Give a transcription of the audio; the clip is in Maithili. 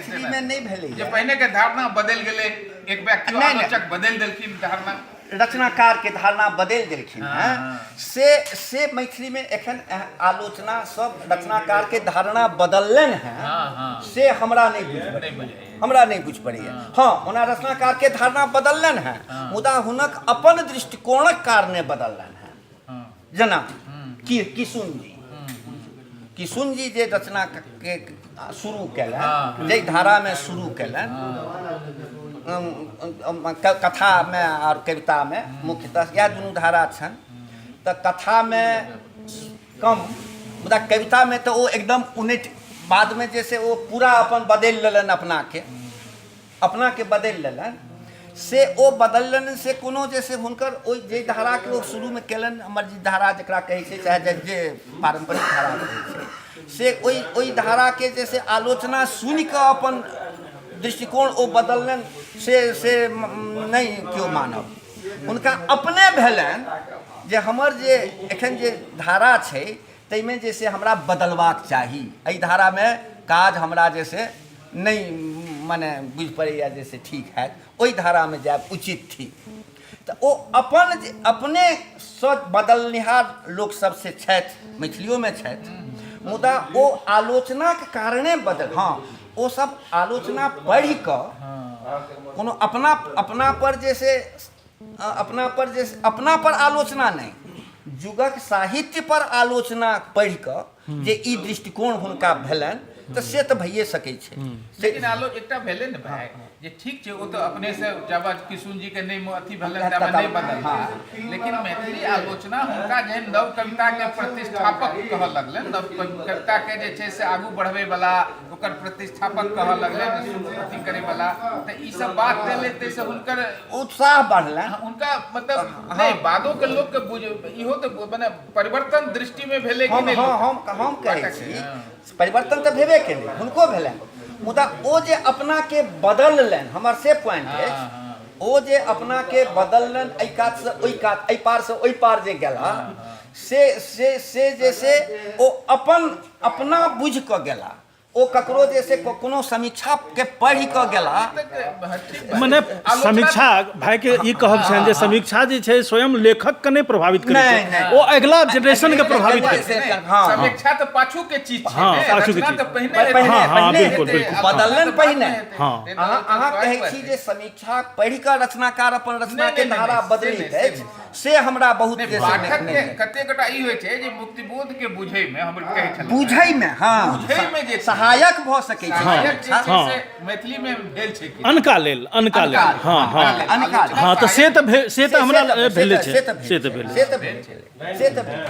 मैथिलीमे नहि भेलैए जे पहिने के धारणा बदलि गेलै, एक व्यक्ति नहि, नहि। आलोचक बदलि देलखिन धारणा। रचनाकारके धारणा बदलि देलखिन हेँ, से से मैथिलीमे एखन आलोचना सब रचनाकारके धारणा बदललनि हेँ से हमरा नहि बुझि पड़ैए, हमरा नहि बुझि पड़ैए। हँ, ओना रचनाकारके धारणा बदललनि हेँ, मुदा हुनक अपन दृष्टिकोणक कारणे बदललनि हेँ। जेना कि किशुनजी, किशुनजी जे रचनाके शुरू कयलनि, जाहि धारामे शुरू कयलनि, कथामे आओर कवितामे, मुख्यतः इएह दुनू धारा छनि। तऽ कथामे कम, मुदा कवितामे तऽ ओ एकदम उनटि बादमे जे से ओ पूरा अपन बदलि लेलनि, अपनाके अपनाके बदलि लेलनि। से ओ बदललनि से कोनो जे से हुनकर ओहि जाहि धाराके ओ शुरूमे कयलनि, हमर जे धारा जकरा कहै छै, चाहे जे पारम्परिक धारा कहै छै, से ओहि ओहि धाराके जे से आलोचना सुनिकऽ अपन दृष्टिकोण ओ बदललनि से से नहि केओ मानब। हुनका अपने भेलनि जे हमर जे एखन जे धारा छै ताहिमे जे से हमरा बदलबाक चाही, एहि धारामे काज हमरा जे से नहि मने बुझि पड़ैए जे से ठीक हैत, ओहि धारामे जायब उचित थिक। तऽ ओ अपन जे अपनेसँ बदलनिहार लोकसभ से छथि, मैथिलियोमे छथि, मुदा ओ आलोचनाक कारणे बदल, हँ, ओ सब आलोचना पढ़ि कऽ कोनो अपना अपना पर जे से अपना पर जे अपना पर आलोचना नहि, युगक साहित्य पर आलोचना पढ़ि कऽ जे ई दृष्टिकोण हुनका भेलनि, तऽ से तऽ भइए सकै छै। लेकिन आलो एकटा भेलै ने भाय, जे ठीक छै, ओ तऽ अपने से जब किशुन जी के नहि अथी भेलनि तब नहि बदललै, लेकिन मैथिली आलोचना हुनका जेहन नव कविता के प्रतिष्ठापक कहऽ लगलनि, नव कविता के जे छै से आगू बढ़बै वाला ओकर प्रतिष्ठापक कहऽ लगलनि, अथी करै वाला, तऽ ई सब बात भेलै ताहिसँ हुनकर उत्साह बढ़लनि। हुनका मतलब नहि बादो के लोक के बुझ इहो तऽ मने परिवर्तन दृष्टि में भेलै कि नहि? हँ, हम कहै छी परिवर्तन तऽ भेबे केलै, हुनको भेलनि, मुदा ओ जे अपनाके बदललनि, हमर से पॉइंट अछि, ओ जे अपनाके बदललनि एहि कातसँ ओहि कात, एहि पारसँ ओहि पार जे गेला, से से से जे से ओ अपन अपना बुझि कऽ गेला, ओ ककरो जे से कोनो समीक्षाके पढ़ि कऽ गेला। मने समीक्षा भाइके ई कहब छनि जे समीक्षा जे छै स्वयं लेखकके नहि प्रभावित करै छै, ओ अगिला जेनरेशनके प्रभावित करै छै। समीक्षा तऽ पाछू के चीज छै, हँ, पाछू के चीज तऽ पहिने, हँ हँ बिल्कुल बिल्कुल बदललनि पहिने। हँ, अहाँ कहै छी जे समीक्षा पढ़ि कऽ रचनाकार अपन रचनाके धारा बदलैत अछि, से हमरा बहुत नहि, पाठक के कते गोटा ई होइ छै जे मुक्तिबोध के बुझै मे हम कहै छलहुँ बुझै मे, हँ, बुझै मे जे सहायक भऽ सकै छै, सहायक जे छै से मैथिली मे भेल छै कि अनका लेल, अनका लेल, हँ हँ अनका लेल, हँ, तऽ से तऽ से तऽ हमरा भेले छै, से तऽ भेले से तऽ भेल, से तऽ भेल।